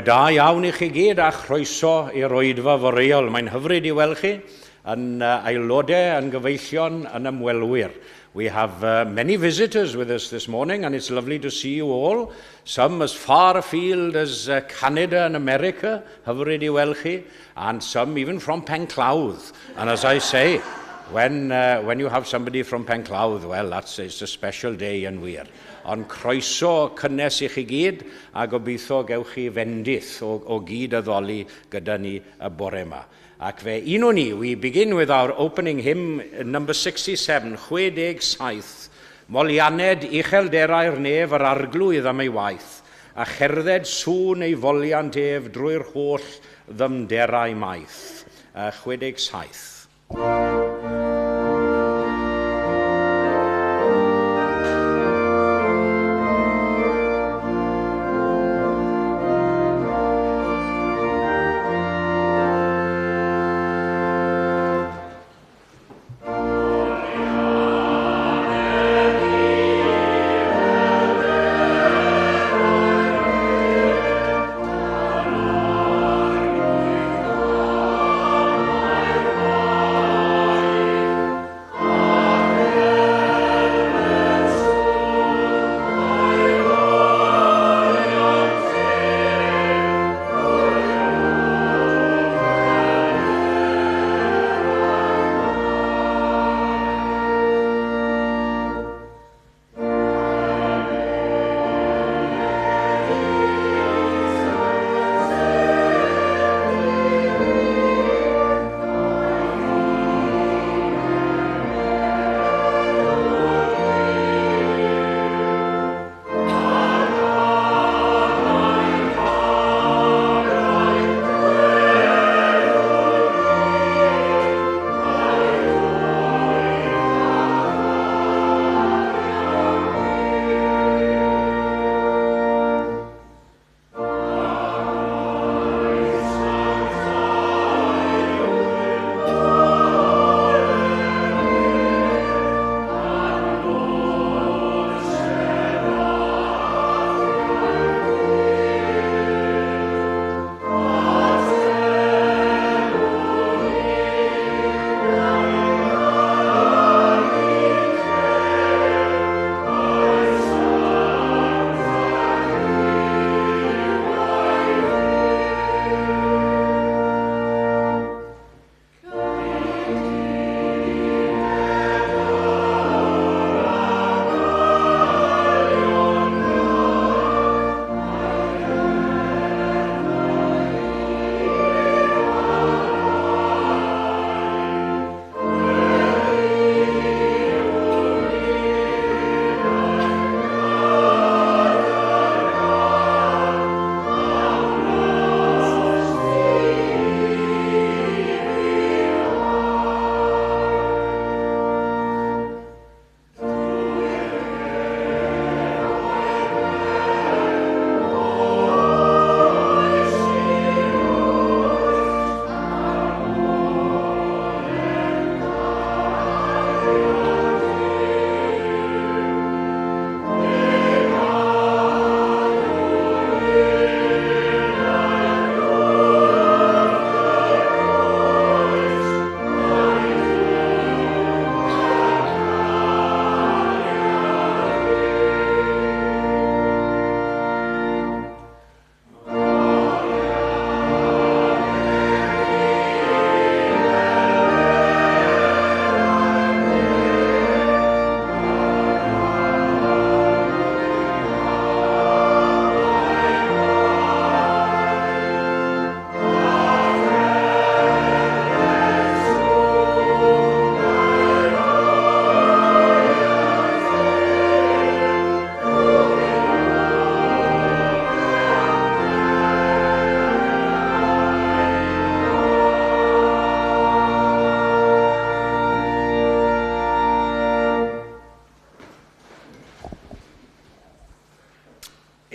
Bore da iawn i chi gyd a chroeso i'r oedfa foreol. Mae'n hyfryd i weld chi yn aelodau, yn gyfeillion, yn ymwelwyr. We have many visitors with us this morning, and it's lovely to see you all. Some as far afield as Canada and America, hyfryd i weld chi, and some even from Penclawdd. And as I say, when you have somebody from Penclawdd, well, it's a special day yn wir. Ond croeso cynnes i chi gyd, a gobeithio gewch chi fendith o gyd addoli gyda ni y bore yma. Ac fe unwn ni, we begin with our opening hymn number 67, 67, Molianed uchelderau'r nef yr Arglwydd am ei waith, a cherdded sŵn ei foliant ef drwy'r holl ddyfnderau maith. 67.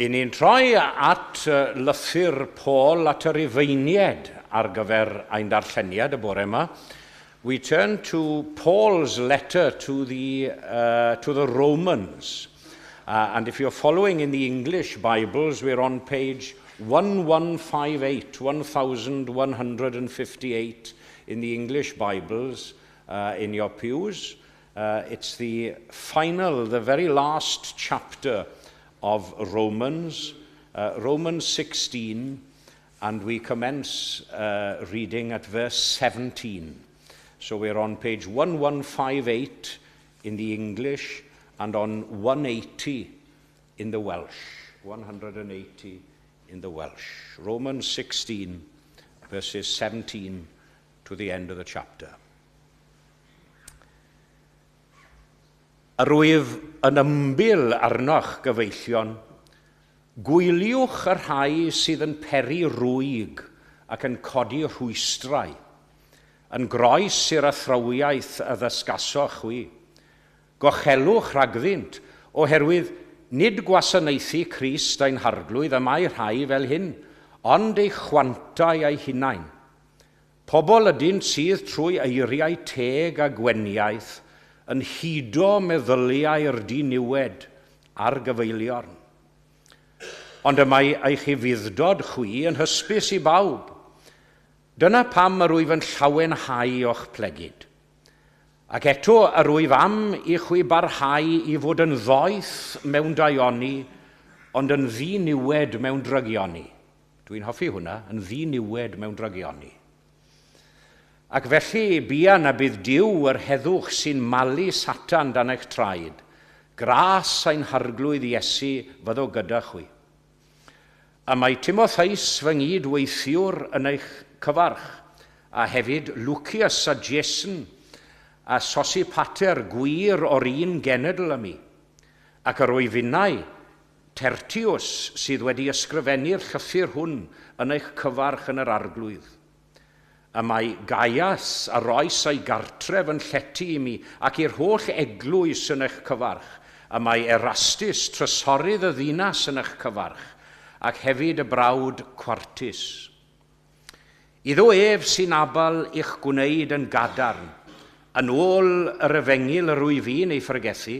I ni'n troi at lythyr Paul at y Rufeiniaid ar gyfer ein darlleniad y bore yma. We turn to Paul's letter to the Romans. And if you're following in the English Bibles, we're on page 1158, 1158 in the English Bibles in your pews. It's the final, the very last chapter of Romans, Romans 16, and we commence reading at verse 17. So we're on page 1158 in the English and on 180 in the Welsh. 180 in the Welsh. Romans 16, verses 17 to the end of the chapter. Yr wyf yn ymbil arnoch, gyfeillion, gwyliwch y rhai sydd yn peri rwyg ac yn codi rhwystrau, yn groes i'r athrawiaeth a ddysgasoch chwi. Gochelwch rhagddynt, oherwydd nid gwasanaethu Crist ein harglwydd y mae rhai fel hyn, ond eu chwantau eu hunain. Pobl ydynt sydd trwy eiriau teg a gweniaith yn hudo meddyliau'r diniwed a'r gyfeiliorn. Ond y mae eich ufudd-dod chwi yn hysbys i bawb. Dyna pam yr wyf yn llawenhau o'ch plegid. Ac eto yr wyf am i chwi barhau i fod yn ddoeth mewn daioni, ond yn ddiniwed mewn drygioni. Dwi'n hoffi hwnna, yn ddiniwed mewn drygioni. Ac felly, buan a bydd Duw yr heddwch sy'n malu Satan dan eich traed. Gras ein harglwydd Iesu fyddo gyda chwi. A mae Timotheus fy nghyd-weithiwr yn eich cyfarch, a hefyd Lucius a Jason, a Sosipater gwir o'r un genedl â mi. Ac yr wyf innau, Tertius, sydd wedi ysgrifennu'r llythyr hwn yn eich cyfarch yn yr arglwydd. Y mae Gaius a roes ei gartref yn llety i mi, ac i'r holl eglwys yn eich cyfarch. Y mae Erastus, trysorydd y ddinas yn eich cyfarch, ac hefyd y brawd Cwartus. Iddo ef sy'n abal i'ch gwneud yn gadarn, yn ôl yr efengyl yr wyf i'n ei phregethu,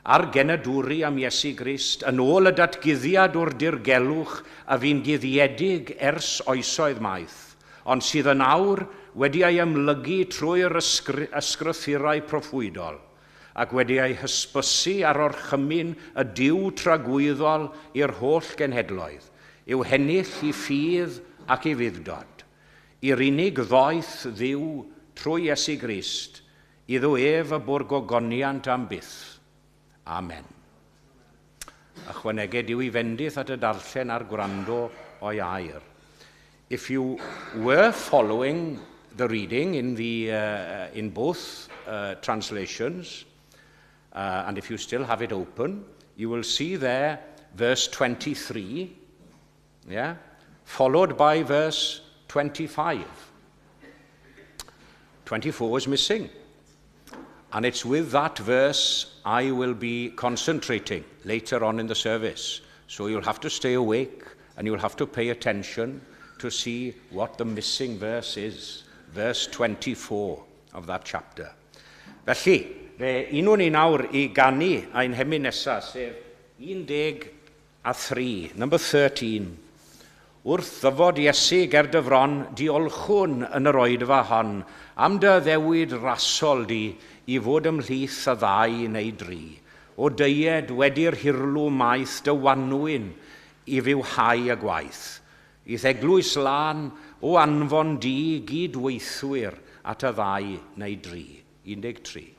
a'r genadwri am Iesu Grist, yn ôl y datguddiad o'r dirgelwch a fu'n guddiedig ers oesoedd maith, ond sydd yn awr wedi ei amlygu trwy'r ysgrythurau proffwydol, ac wedi ei hysbysu ar orchymyn y Duw tragwyddol i'r holl genhedloedd, i'w hennill i ffydd ac i fudd-dod, i'r unig ddoeth Dduw trwy Iesu Grist, iddo ef y bo'r gogoniant am byth. Amen. Ychwaneged Duw ei fendith at y darllen a'r gwrando o'i air. If you were following the reading in both translations, and if you still have it open, you will see there verse 23, yeah, followed by verse 25. 24 is missing. And it's with that verse I will be concentrating later on in the service. So you'll have to stay awake and you'll have to pay attention to see what the missing verse is. Verse 24 of that chapter. Felly, fe unwn ni nawr i ganu ein hemyn nesaf, sef 13, number 13. Wrth ddyfod Iesu ger dy fron, diolchwn yn yr oedfa hon, am dy addewid rasol di i fod ymhlith y ddau neu dri. O deued wedi'r hirlw maith dy wanwyn i fywhau y gwaith. I'th eglwys lân o anfon di gydweithwyr at y ddau neu dri. 13.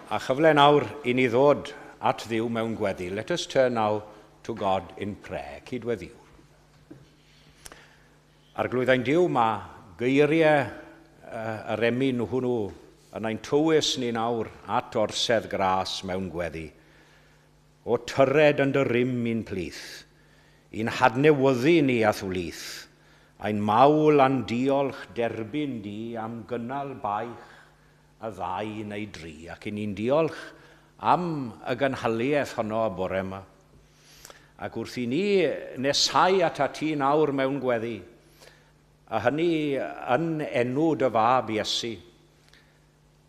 A chyfle nawr i ni ddod at Dduw mewn gweddi. Let us turn now to God in prayer. Cydweddiwn. Arglwydd ein Duw, mae geiriau yr emyn hwnnw yn ein tywys ni nawr at orsedd gras mewn gweddi. O tyred yn dy rym i'n plith, i'n hadnewyddu ni a'th wlith, ein mawl a'n diolch derbyn di am gynnal baich y ddau neu dri, ac i ni'n diolch am y gynhaliaeth honno y bore yma. Ac wrth i ni nesau atat ti nawr mewn gweddi, a hynny yn enw dy fab Iesu,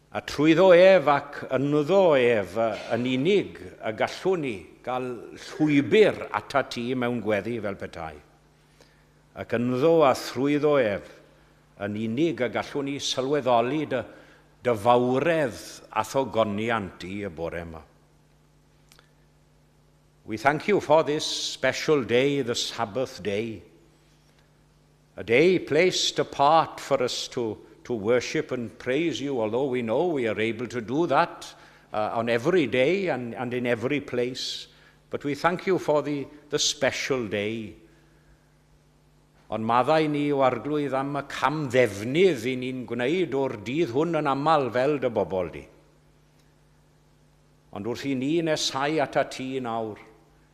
a trwyddo ef ac ynddo ef yn unig y gallwn ni gael llwybr atat ti mewn gweddi fel petai. Ac ynddo a thrwyddo ef yn unig y gallwn ni sylweddoli dy, dy fawredd a'th ogoniant di y bore yma. We thank you for this special day, the Sabbath day, a day placed apart for us to worship and praise you, although we know we are able to do that on every day and in every place. But we thank you for the special day. Ond maddau ni o Arglwydd am y camddefnydd i ni'n gwneud o'r dydd hwn yn aml fel dy bobl di. Ond wrth i ni nesau atat ti nawr,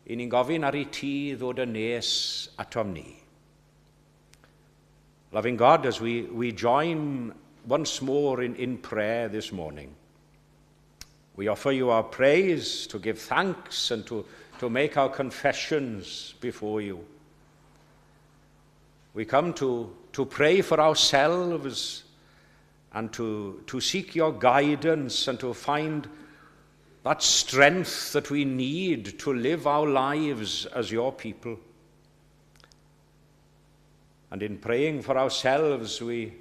i ni'n gofyn ar i ti ddod yn nes atom ni. Loving God, as we join once more in prayer this morning, we offer you our praise to give thanks and to make our confessions before you. We come to pray for ourselves and to seek your guidance and to find that strength that we need to live our lives as your people. And in praying for ourselves, we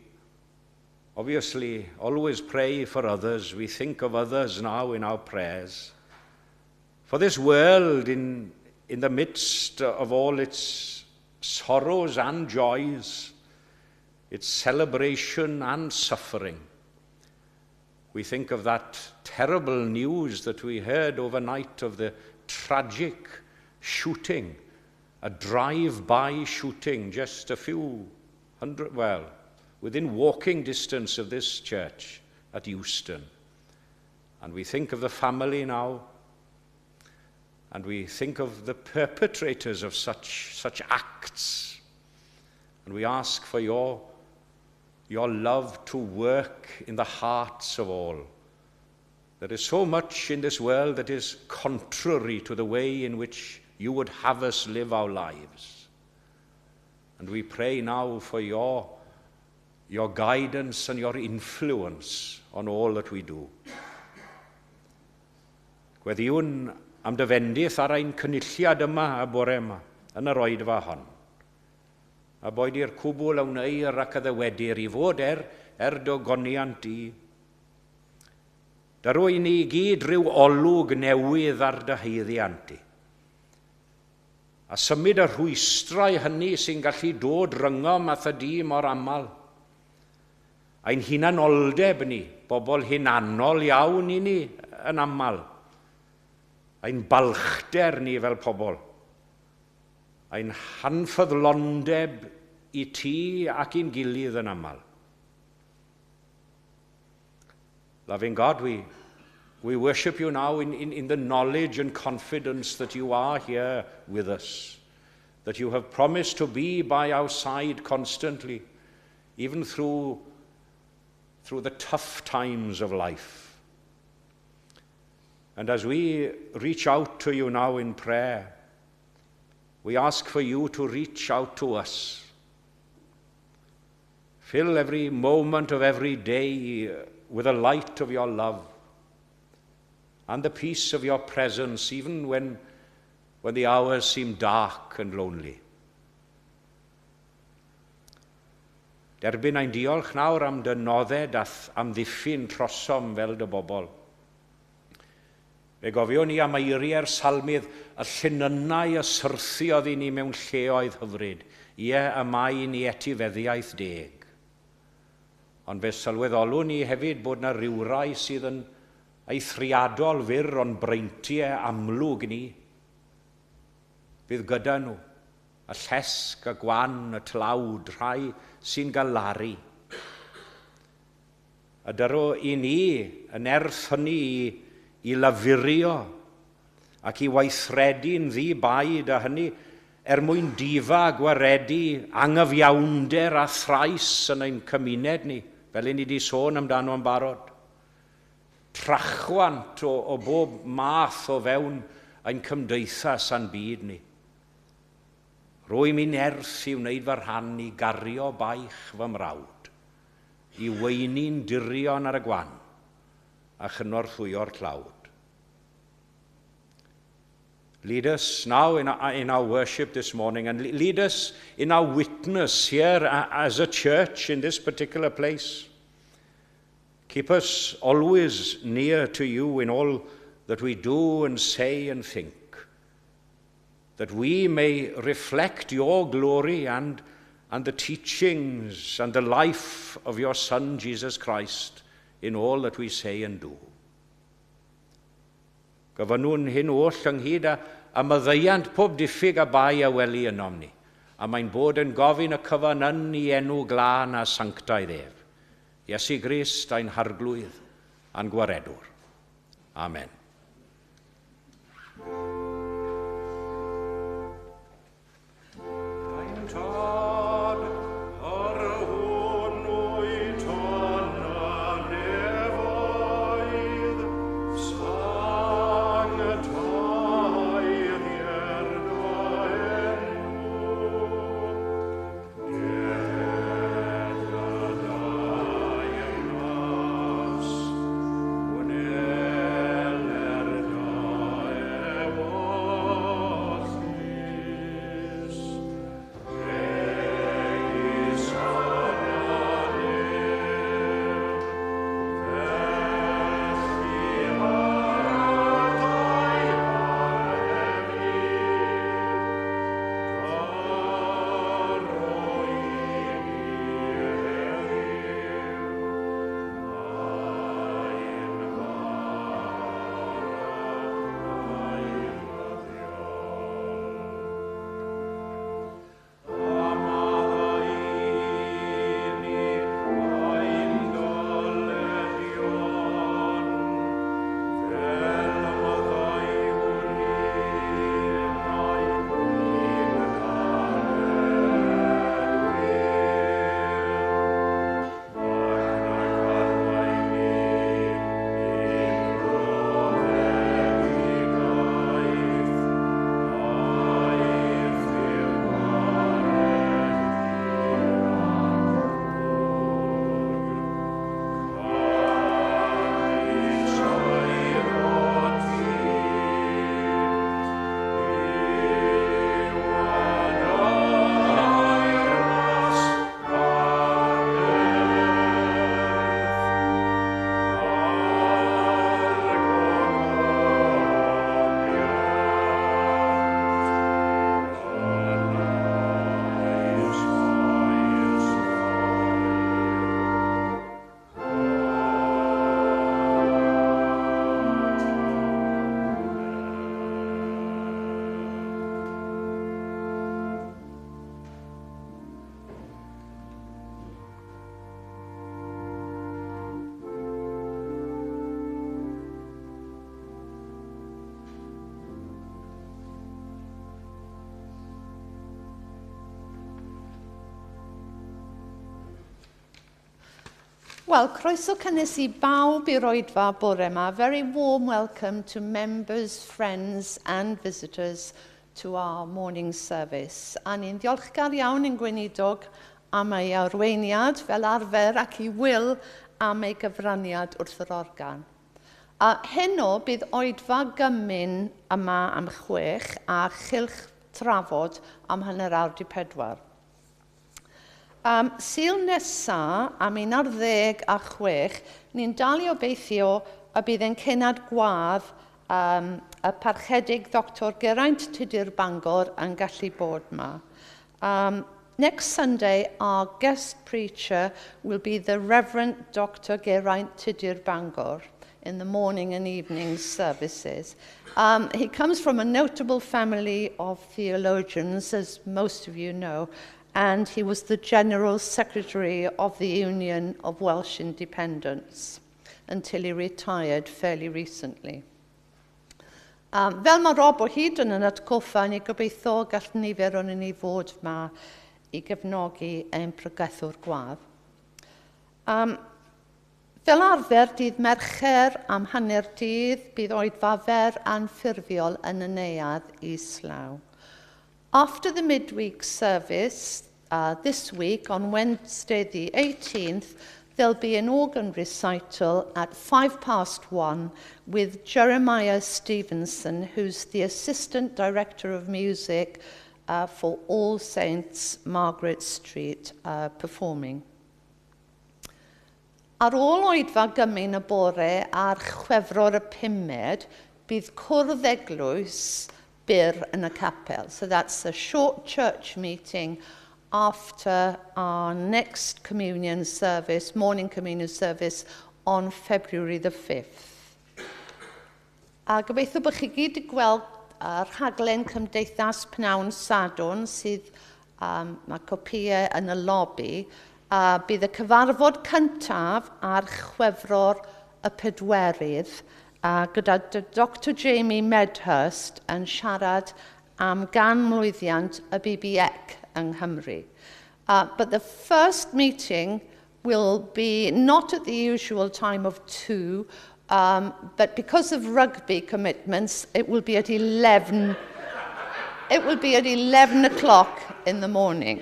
obviously always pray for others. We think of others now in our prayers. For this world, in the midst of all its sorrows and joys, its celebration and suffering, we think of that terrible news that we heard overnight of the tragic shooting, a drive-by shooting just a few hundred, well, within walking distance of this church at Euston. And we think of the family now, and we think of the perpetrators of such acts. And we ask for your love to work in the hearts of all. There is so much in this world that is contrary to the way in which you would have us live our lives. And we pray now for your guidance and your influence on all that we do. Gweddïwn am dy fendith ar ein cynulliad yma y bore yma, yn yr oedfa hon. A boed i'r cwbl a wneir ac a ddywedir i fod er dy ogoniant di. Dyro i ni gyd rhyw olwg newydd ar dy haeddiant di. A symud y rhwystrau hynny sy'n gallu dod rhyngom â di mor aml. Ein hunanoldeb ni, bobl hunanol iawn i ni yn aml. Ein balchder ni fel pobl. Ein hanffyddlondeb i ti ac i'n gilydd yn aml. Loving God, we worship you now in the knowledge and confidence that you are here with us, that you have promised to be by our side constantly, even through the tough times of life. And as we reach out to you now in prayer, we ask for you to reach out to us. Fill every moment of every day with the light of your love and the peace of your presence, even when the hours seem dark and lonely. Derbyn ein diolch nawr am dy nodded a'th amddiffyn trosom fel dy bobl. Fe gofiwn ni am eiriau'r salmydd y llinynnau y syrthiodd i ni mewn lleoedd hyfryd. Ie, y mae i ni etifeddiaeth deg. Ond fe sylweddolwn ni hefyd bod na rywrai sydd yn Eithriadol fyr o'n breintiau amlwg ni. Bydd gyda nhw y llesg, y gwan, y tlawd, rhai sy'n galaru. A dyro i ni y nerth hynny i lafurio ac i weithredu'n ddi-baid a hynny er mwyn difa gwaredu angyfiawnder a thrais yn ein cymuned ni, fel i ni wedi sôn amdano yn barod. Trachwant o bob math o fewn ein cymdeithas a'n byd ni. Rwy mi nerth i wneud fy rhan i gario baich fy mrawd, i weini'n dirion ar y gwan, a chynorthwyo'r tlawd. Lead us now in our worship this morning, and lead us in our witness here as a church in this particular place. Keep us always near to you in all that we do and say and think, that we may reflect your glory and the teachings and the life of your Son, Jesus Christ, in all that we say and do. Gofynnwn hyn oll ynghyd â maddeuant pob diffyg a bai a weli ynom ni, a mae'n bod yn gofyn y cyfan yn ei enw glân a sanctaidd ef. Iesu Grist ein Harglwydd a'n Gwaredwr. Amen. Ein Tad, yr hwn wyt yn y nefoedd, sancteiddier dy enw. Deued dy deyrnas, wneler dy ewyllys, megis yn y nef, felly ar y ddaear hefyd. Dyro i ni heddiw ein bara dyddiol. A maddau i ni ein dyledion, fel y maddeuwn ninnau i'n dyledwyr. Ac nac arwain ni i brofedigaeth, aeth i'r gwared drwg. Canys eiddo ti yw y deyrnas a'r nerth a'r gogoniant yn oes oesoedd. Amen. Wel, croeso cynnes i bawb i'r oedfa bore yma. Very warm welcome to members, friends and visitors to our morning service. A ni'n ddiolchgar iawn i'n gweinidog am ei arweiniad fel arfer ac i Will am ei gyfraniad wrth yr organ. A heno bydd oedfa gymun yma am 6 a chylch trafod am 3:30. Sul nesa, am 16:30, ni'n dal i obeithio y bydd ein cenad gwadd y parchedig Dr Geraint Tudur Bangor yn gallu bod yma. Next Sunday, our guest preacher will be the Reverend Dr Geraint Tudur Bangor. in the morning and evening services. He comes from a notable family of theologians, as most of you know, and he was the General Secretary of the Union of Welsh Independents until he retired fairly recently. Fel mae Rob o hyd yn yn atgoffa, ni gobeithio gall nifer o'n ni fod yma i gefnogi ein pregethwr gwadd. Fel arfer, dydd Mercher am hanner dydd, bydd oedfa fer anffurfiol yn y neuadd islaw. After the midweek service, this week, on Wednesday the 18th, there'll be an organ recital at 1:05 with Jeremiah Stevenson, who's the Assistant Director of Music for All Saints Margaret Street, performing. Ar ôl oedfa gymun y bore ar Chwefror y 5, bydd cwrdd eglwys byr yn y capel. So that's a short church meeting after our next communion service, morning communion service, on February the 5th. A gobeithio bod chi gyd wedi gweld rhaglen Cymdeithas Pnawn Sadwrn sydd, mae copïau yn y lobby. Bydd y cyfarfod cyntaf ar Chwefror y 4 gyda Dr Jamie Medhurst yn siarad am ganmlwyddiant y BBEC yng Nghymru. But the first meeting will be not at the usual time of 2, but because of rugby commitments, it will be at 11. It will be at 11 o'clock in the morning.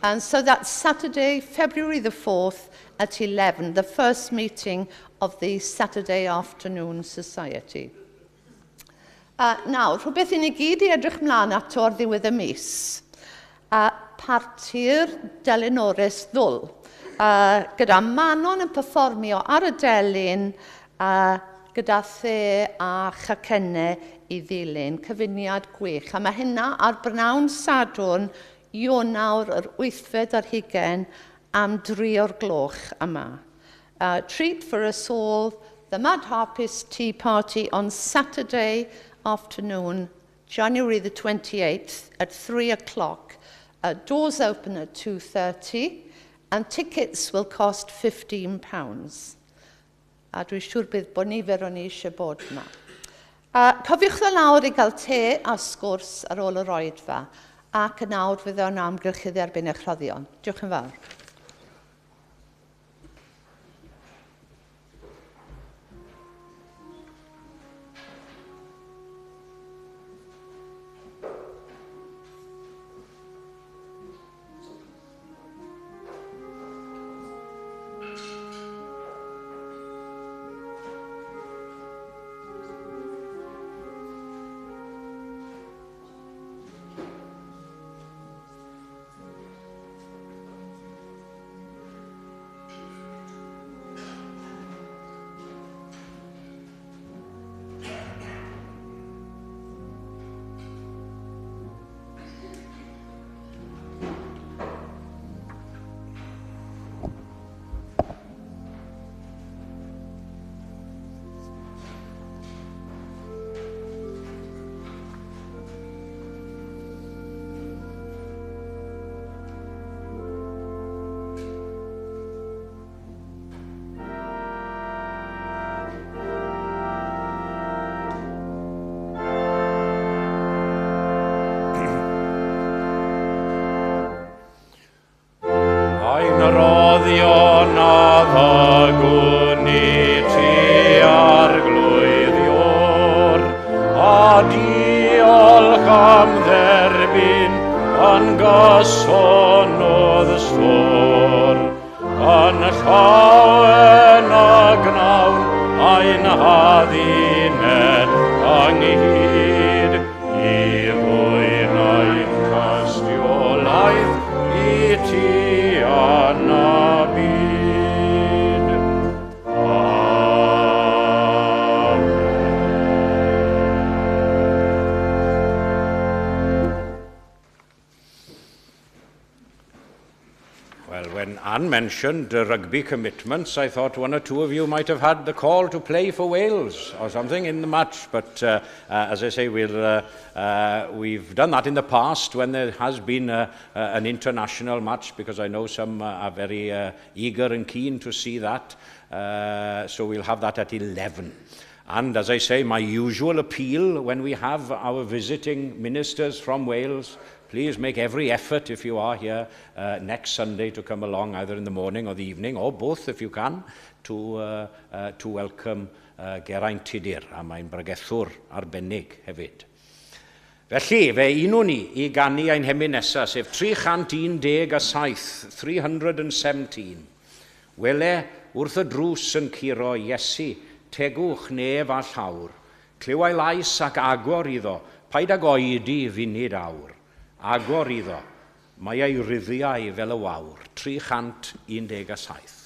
And so that's Saturday, February the 4th at 11, the first meeting of the Saturday Afternoon Society. Nawr, rhywbeth i ni gyd i edrych mlaen ato ar ddiwedd y mis. Parti'r Delynores Ddwl. Gyda Manon yn perfformio ar y delyn gyda the a chacennau i ddilyn, cyfuniad gwych. A mae hynna ar brynawn Sadwrn, Ionawr yr 28 am 3 o'r gloch yma. Treat for us all, the Mad Harpist Tea Party on Saturday afternoon, January the 28th at 3 o'clock. Doors open at 2:30 and tickets will cost £15. A dwi'n siŵr bydd bod nifer o'n ni eisiau bod yma. Cofiwch ddod lawr i gael te a sgwrs ar ôl yr oedfa ac yn awr fydd o'n amgylch i dderbyn eich rhoddion. Diolch yn fawr. Ein rhoddion a ddygwn i ti Arglwydd Iôr, a diolch am dderbyn yn gyson o'th stôr. Yn llawen y gwnawn ein hadduned ynghyd i ddwyn ein tystiolaeth i ti yn y byd. Amen. Well, when Anne mentioned rugby commitments. I thought one or two of you might have had the call to play for Wales or something in the match. But as I say, we've done that in the past when there has been an international match, because I know some are very eager and keen to see that. So we'll have that at 11. And as I say, my usual appeal when we have our visiting ministers from Wales, please make every effort if you are here next Sunday to come along either in the morning or the evening, or both if you can, to welcome Geraint Tudur, a mae'n bregethwr arbennig hefyd. Felly, fe unwn ni i ganu ein hemyn nesaf, sef 317, 317. Wele, wrth y drws yn curo Iesu, tegwch nef a llawr, clyw ei lais ac agor iddo, paid ag oedi funud awr. Agor iddo, mae ei ryddiau fel y wawr, 317.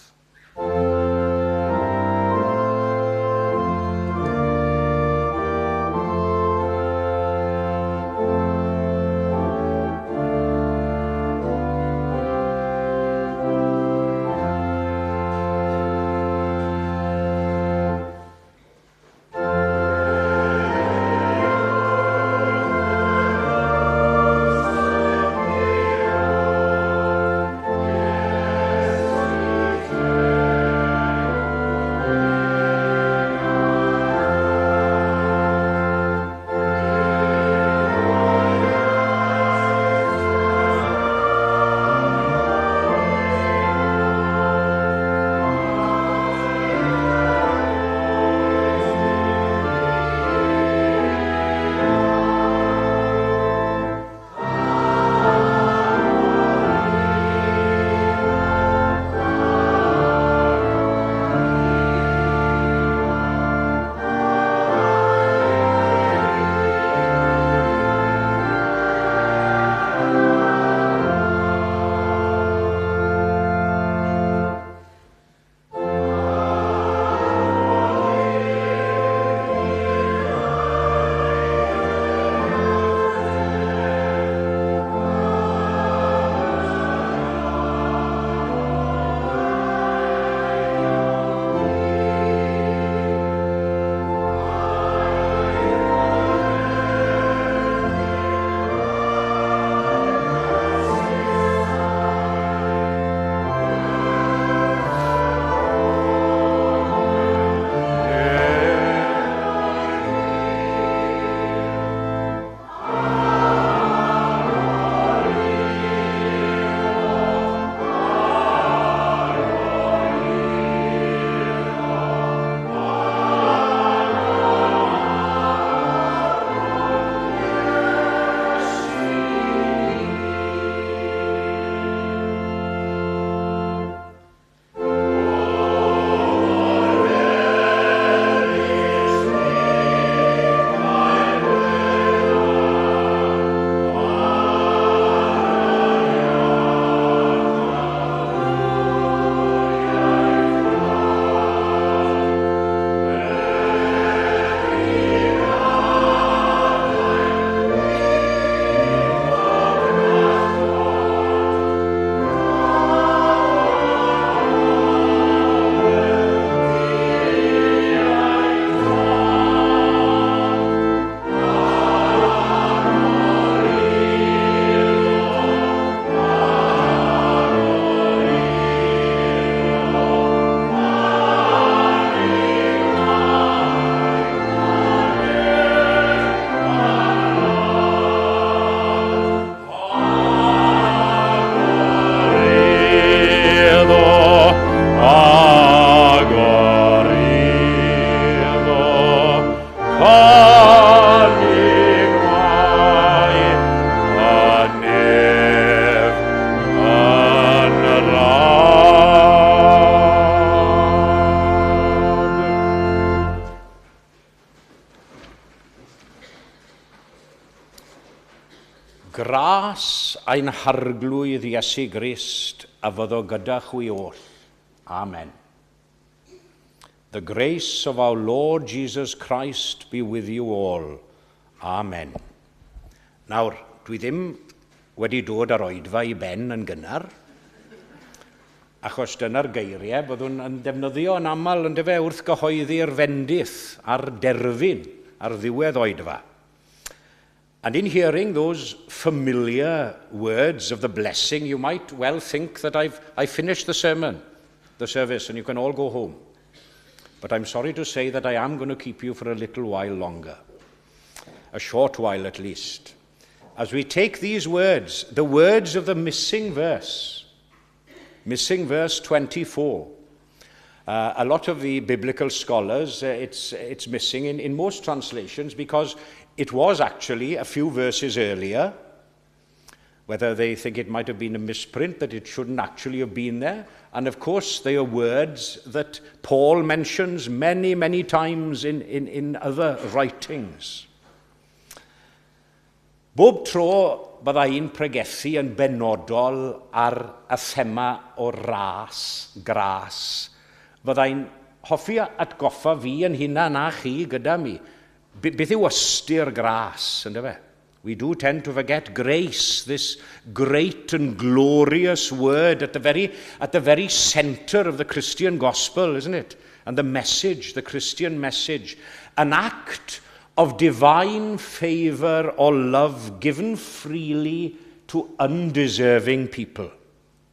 Gras ein harglwydd Iesu Grist a fyddo gyda chwi oll. Amen. The grace of our Lord Jesus Christ be with you all. Amen. Nawr, dwi ddim wedi dod ar oedfa i ben yn gynnar. Achos dyna'r geiriau byddwn yn defnyddio yn aml yn dyfe wrth gyhoeddi'r fendith ar derfyn, ar ddiwedd oedfa. And in hearing those familiar words of the blessing, you might well think that I finished the sermon, the service, and you can all go home. But I'm sorry to say that I am going to keep you for a little while longer, a short while at least. As we take these words, the words of the missing verse, missing verse 24. A lot of the biblical scholars, it's missing in most translations because it was actually a few verses earlier. Whether they think it might have been a misprint, that it shouldn't actually have been there. And of course, they are words that Paul mentions many, many times in other writings. Bob tro bydda i'n pregethu yn benodol ar y thema o ras, gras, fydda i'n hoffi atgoffa fi yn hunan a chi gyda mi. Beth yw ystyr gras, yndyfe? We do tend to forget grace, this great and glorious word at the very center of the Christian gospel, isn't it? And the message, the Christian message. An act of divine favour or love given freely to undeserving people.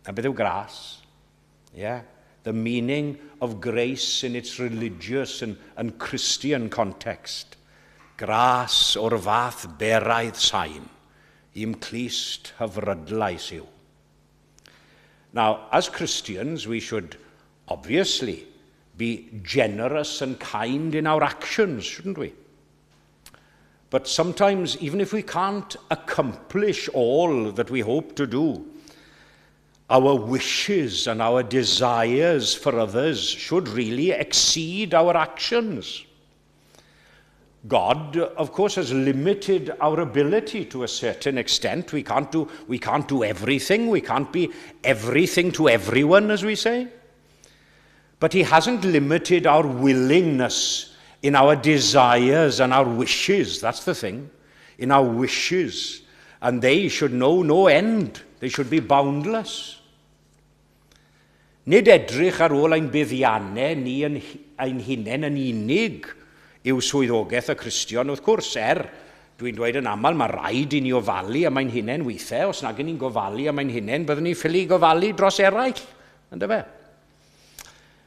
A beth yw gras? Yeah. The meaning of grace in its religious and Christian context. Gras o'r fath beraidd sain, i'm clust hyfrydlais yw. Now, as Christians, we should obviously be generous and kind in our actions, shouldn't we? But sometimes, even if we can't accomplish all that we hope to do, our wishes and our desires for others should really exceed our actions. God, of course, has limited our ability to a certain extent. We can't do everything. We can't be everything to everyone, as we say. But He hasn't limited our willingness in our desires and our wishes. That's the thing. In our wishes. And they should know no end. They should be boundless. Nid edrych ar ôl ein buddiannau ni yn, ein hunain yn unig yw swyddogaeth y Cristion, wrth gwrs, er dwi'n dweud yn aml, mae rhaid i ni ofalu am ein hunain weithiau. Os nag ni'n gofalu am ein hunain, byddwn ni'n ffili gofalu dros eraill. Yndyfe?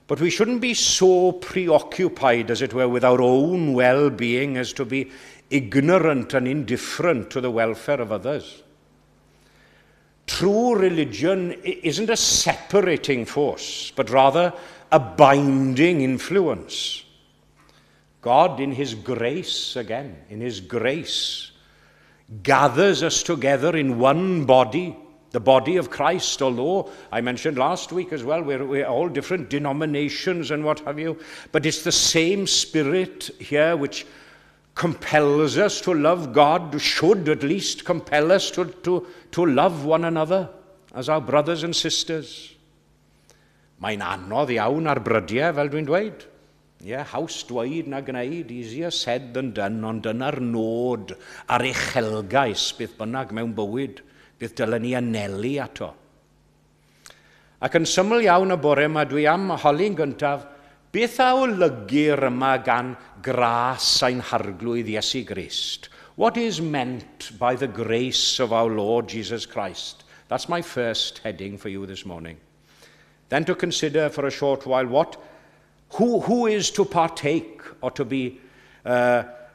But we shouldn't be so preoccupied, as it were, with our own well-being as to be ignorant and indifferent to the welfare of others. True religion isn't a separating force, but rather a binding influence. God, in His grace, again, in His grace, gathers us together in one body, the body of Christ, although I mentioned last week as well, we're all different denominations and what have you, but it's the same Spirit here which compels us to love God, should at least compel us to love one another as our brothers and sisters. Mae'n anodd iawn ar brydiau, fel dwi'n dweud. Ie, yeah, haws dweud na gwneud, easier said than done, ond dyna'r nod a'r uchelgais beth bynnag mewn bywyd, beth dylen ni anelu ato. Ac yn syml iawn y bore yma, dwi am holi'n gyntaf, beth a olygir yma gan gras ein Harglwydd Iesu Grist? What is meant by the grace of our Lord Jesus Christ? That's my first heading for you this morning. Then to consider for a short while who is to partake or to be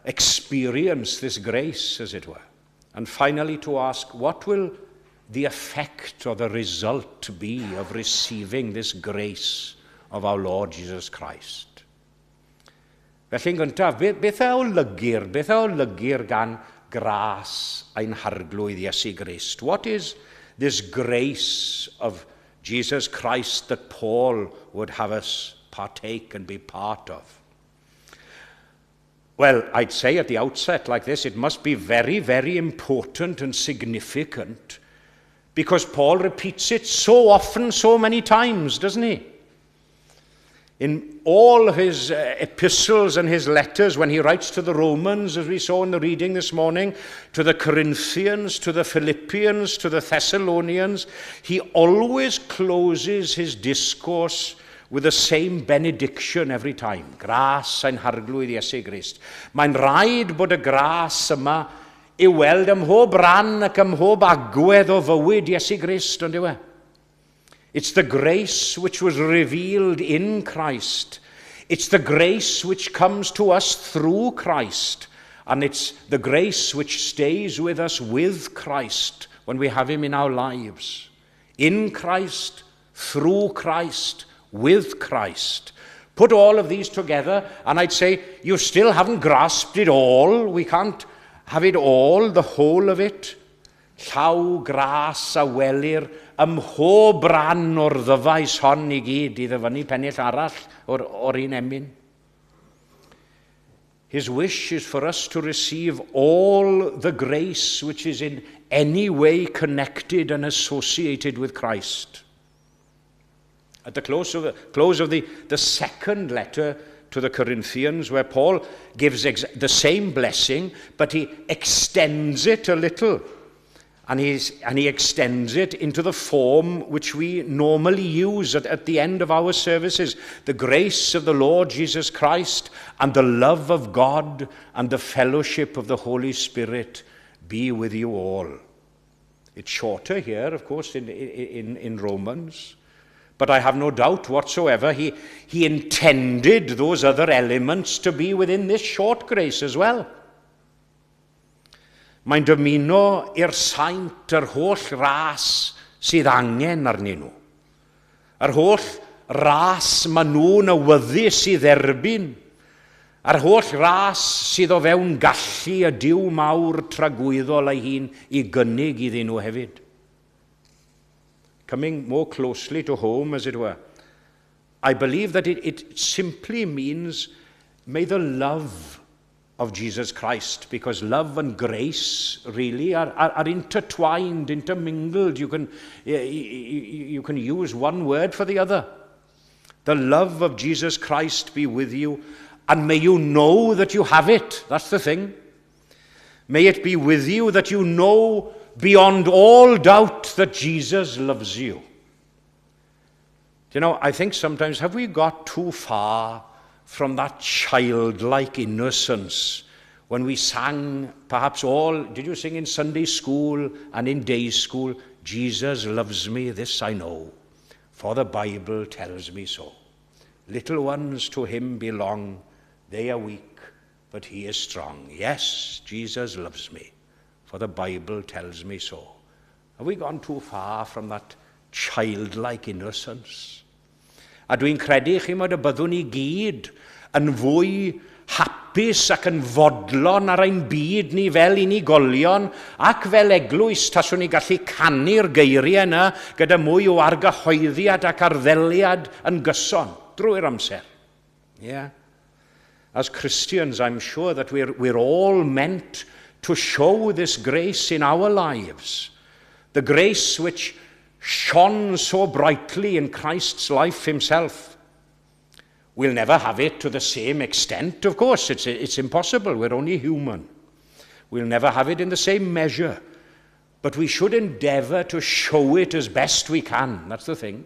experience this grace, as it were. And finally to ask, what will the effect or the result be of receiving this grace of our Lord Jesus Christ? Felly yn gyntaf, beth a olygir gan gras ein Harglwydd Iesu Grist? What is this grace of Jesus Christ that Paul would have us partake and be part of? Well, I'd say at the outset like this, it must be very, very important and significant because Paul repeats it so often, so many times, doesn't he? In all of his epistles and his letters, when he writes to the Romans, as we saw in the reading this morning, to the Corinthians, to the Philippians, to the Thessalonians, he always closes his discourse with the same benediction every time. Gras ein Harglwydd Iesu Grist. Mae'n rhaid bod y gras yma i weld ym mhob ran ac ym mhob agwedd o fywyd Iesu Grist, on'd yw e? It's the grace which was revealed in Christ. It's the grace which comes to us through Christ. And it's the grace which stays with us with Christ when we have him in our lives. In Christ, through Christ, with Christ. Put all of these together, and I'd say you still haven't grasped it all. We can't have it all, the whole of it. Llaw gras a welir ym mhob ran o'r ddyfais hon i gyd i ddyfynnu pennill arall o'r un emyn. His wish is for us to receive all the grace which is in any way connected and associated with Christ. At the close of the second letter to the Corinthians, where Paul gives the same blessing, but he extends it a little. And he extends it into the form which we normally use at the end of our services. The grace of the Lord Jesus Christ and the love of God and the fellowship of the Holy Spirit be with you all. It's shorter here, of course, in Romans. But I have no doubt whatsoever he intended those other elements to be within this short grace as well. Mae'n dymuno i'r saint yr holl ras sydd angen arnyn nhw. Yr holl ras maen nhw'n awyddus i dderbyn. Yr holl ras sydd o fewn gallu y Duw mawr tragwyddol ei hun i gynnig iddyn nhw hefyd. Coming more closely to home, as it were, I believe that it simply means may the love of Jesus Christ, because love and grace really are intertwined, intermingled. You can use one word for the other. The love of Jesus Christ be with you, and may you know that you have it. That's the thing. May it be with you that you know beyond all doubt that Jesus loves you. Do you know, I think sometimes, have we got too far from that childlike innocence when we sang, perhaps all, did you sing in Sunday school and in day school, "Jesus loves me, this I know, for the Bible tells me so. Little ones to him belong, they are weak, but he is strong. Yes, Jesus loves me, for the Bible tells me so." Have we gone too far from that childlike innocence? A dwi'n credu, chi'mod, y byddwn ni gyd yn fwy hapus ac yn fodlon ar ein byd ni fel unigolion ac fel eglwys taswn ni gallu canu'r geiriau yna gyda mwy o argyhoeddiad ac arddeliad yn gyson drwy'r amser. Yeah. As Christians, I'm sure that we're all meant to show this grace in our lives. The grace which shone so brightly in Christ's life himself. We'll never have it to the same extent, of course. It's impossible. We're only human. We'll never have it in the same measure. But we should endeavor to show it as best we can. That's the thing.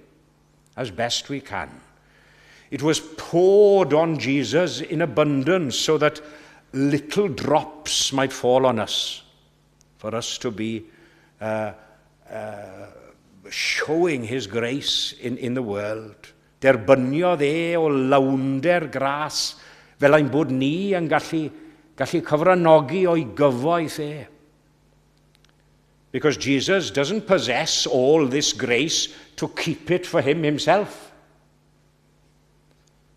As best we can. It was poured on Jesus in abundance so that little drops might fall on us, for us to be showing his grace in the world. Derbyniodd e o lawnder gras fel ein bod ni yn gallu cyfranogi o'i gyfoeth e. Because Jesus doesn't possess all this grace to keep it for him himself.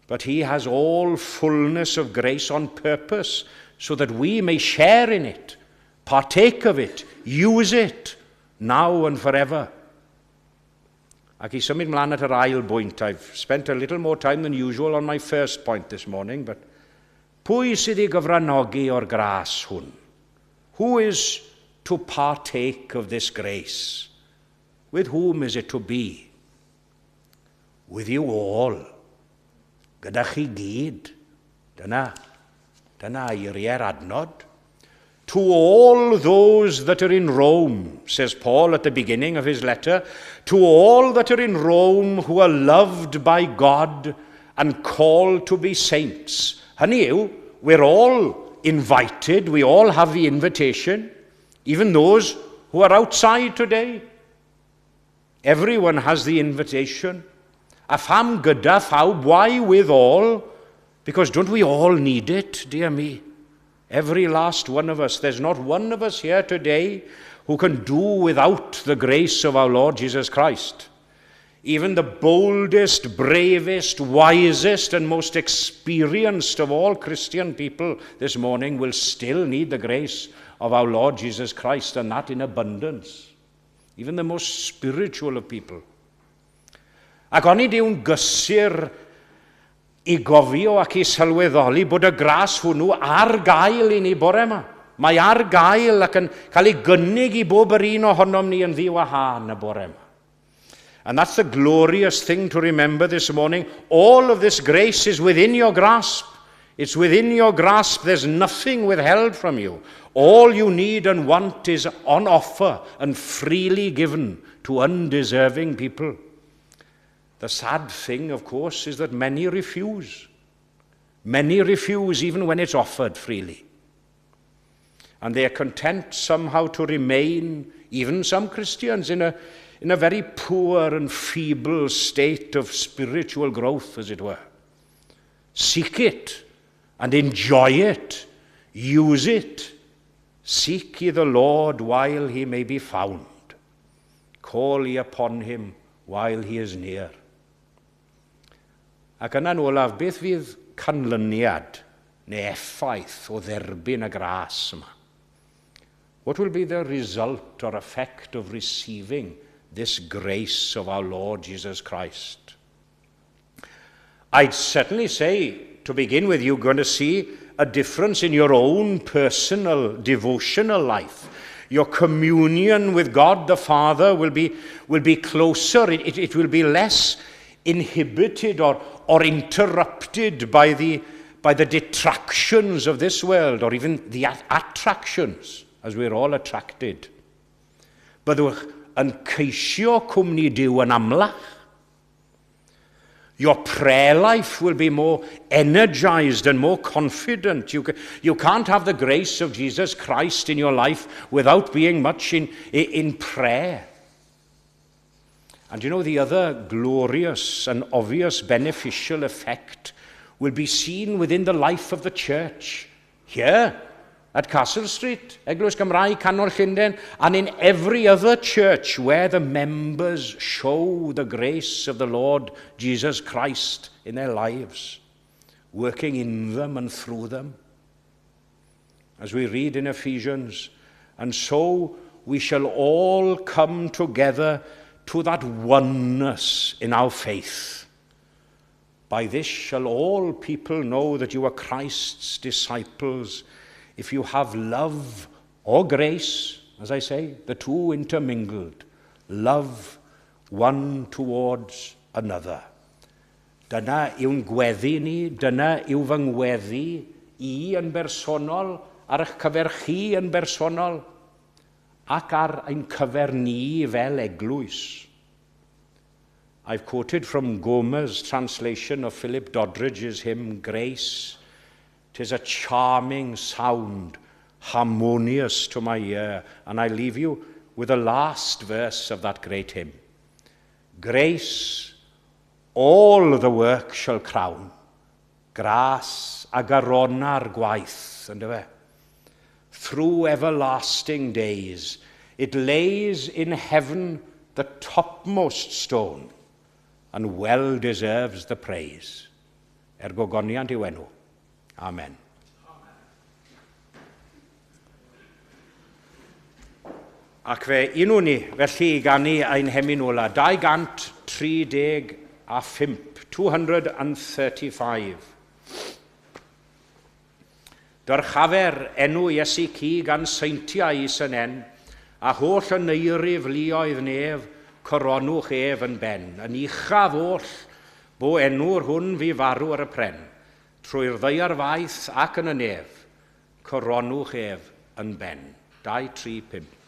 But he has all fullness of grace on purpose so that we may share in it, partake of it, use it, now and forever. Ac i symud mlaen at yr ail bwynt, I've spent a little more time than usual on my first point this morning, but pwy sydd i gyfranogi o'r gras hwn? Who is to partake of this grace? With whom is it to be? With you all. Gyda chi gyd. Dyna, dyna eiriau'r adnod. To all those that are in Rome, says Paul at the beginning of his letter, to all that are in Rome who are loved by God and called to be saints. Hynny yw, we're all invited, we all have the invitation, even those who are outside today. Everyone has the invitation. A pham gyda phawb, why with all? Because don't we all need it, dear me? Every last one of us. There's not one of us here today who can do without the grace of our Lord Jesus Christ. Even the boldest, bravest, wisest, and most experienced of all Christian people this morning will still need the grace of our Lord Jesus Christ, and that in abundance. Even the most spiritual of people. Ac onid yw'n gysur i gofio ac i sylweddoli bod y gras hwnnw ar gael i ni bore yma. Mae ar gael ac yn cael ei gynnig i bob yr un ohonom ni yn ddiwahân y bore yma. And that's the glorious thing to remember this morning. All of this grace is within your grasp. It's within your grasp. There's nothing withheld from you. All you need and want is on offer and freely given to undeserving people. The sad thing, of course, is that many refuse. Many refuse even when it's offered freely. And they are content somehow to remain, even some Christians, in a very poor and feeble state of spiritual growth, as it were. Seek it and enjoy it. Use it. Seek ye the Lord while he may be found. Call ye upon him while he is near. Ac yna'n olaf, beth fydd canlyniad neu effaith o dderbyn y gras yma? What will be the result or effect of receiving this grace of our Lord Jesus Christ? I'd certainly say, to begin with, you're going to see a difference in your own personal devotional life. Your communion with God the Father will be closer. It will be less inhibited or interrupted by the detractions of this world or even the attractions, as we're all attracted. Byddwch yn ceisio cwmni Duw yn amlach. Your prayer life will be more energized and more confident. You can't have the grace of Jesus Christ in your life without being much in prayer. And you know, the other glorious and obvious beneficial effect will be seen within the life of the church here at Castle Street, Eglwys Gymraeg, Canol Llundain, and in every other church where the members show the grace of the Lord Jesus Christ in their lives, working in them and through them. As we read in Ephesians, and so we shall all come together to that oneness in our faith. By this shall all people know that you are Christ's disciples if you have love or grace, as I say, the two intermingled, love one towards another. Dyna yw'n gweddi ni, dyna yw fy ngweddi i yn bersonol, ar eich cyfer chi yn bersonol, ac ar ein cyfer ni fel eglwys. I've quoted from Gomer's translation of Philip Doddridge's hymn, Grace. "Tis a charming sound, harmonious to my ear." And I leave you with the last verse of that great hymn. Grace, all the work shall crown. Gras a gorona'r gwaith, yndyfe? Through everlasting days, it lays in heaven the topmost stone and well deserves the praise. Er gogoniant i'w enw. Amen. Ac fe unwn ni felly i ganu ein hemyn ola, 235, 235. Dyrchafer enw Iesu cu gan seintiau is yn en, a holl aneirif luoedd nef, coronwch ef yn ben. Yn uchaf oll, Bo enw'r hwn fi farw ar y pren, trwy'r ddaear faith ac yn y nef, coronwch ef yn ben. 2, 3, 5.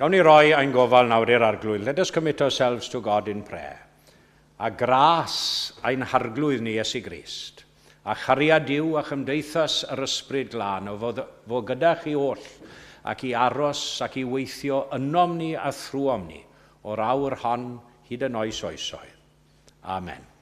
Gawn ni roi ein gofal nawr i'r Arglwydd. Let us commit ourselves to God in prayer. A gras ein harglwydd ni Iesu Grist, a chariad Duw a chymdeithas yr Ysbryd Glân o fod, fo gyda chi oll ac i aros ac i weithio ynom ni a thrwom ni o'r awr hon hyd yn oes oesoedd. Amen.